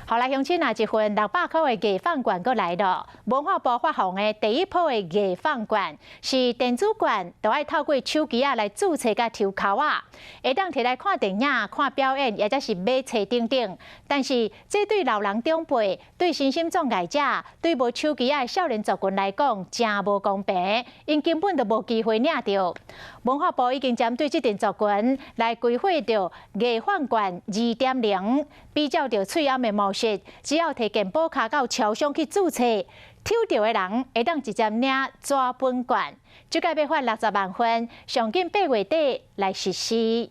好來，鄉親啊，一份600箍的藝放券閣來囉。文化部發放的第一波的藝放券是電子券，都愛透過手機仔來註冊佮抽鬮仔，會當提來看電影、看表演，或者是買冊等等。但是，這對老人長輩、對身心障礙者、對無手機仔的少年族群來講，誠無公平，𪜶根本就無機會領著。文化部已經針對這陣族群來規劃著藝放券2.0，比照著喙罨的模式，只要提健保卡到超商去註冊，抽著的人會當直接領紙本券。這擺欲發60萬份，上緊8月底來實施。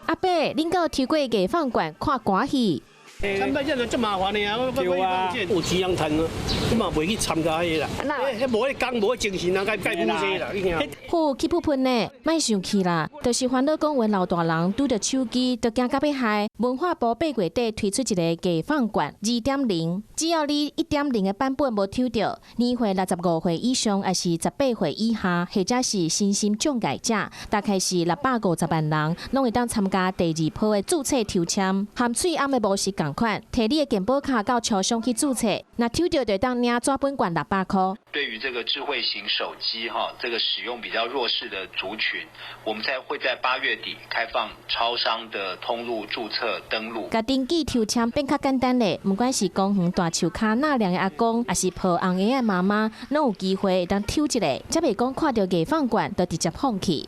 阿伯，恁敢有抽過藝放券看歌戲？參加這就足麻煩的啊！對啊，有錢人趁啊，我嘛袂去參加彼個啦。彼無彼工無彼精神啊，該該補這啦，已經。好，去噴噴呢，莫生氣啦。就是煩惱講，阮老大人拄著手機都驚甲欲害。文化部8月底推出一个藝放券2.0，只要你1.0的版本無抽著，年歲65歲以上，抑是18歲以下，或者是身心障礙者，大概是650萬人，攏會當參加第二波的註冊抽籤，含喙罨的模式仝款，提你的健保卡到超商去註冊，若抽著就當領紙本券600箍。對於這個智慧型手機，哈，這個使用比較弱勢的族群，我們才會在8月底開放超商的通路註冊登錄。共登記抽籤變較簡單咧，毋管是公園大樹跤納涼的阿公，抑是抱紅嬰仔的媽媽，攏有機會會當抽一个，才袂講看著藝放券就直接放棄。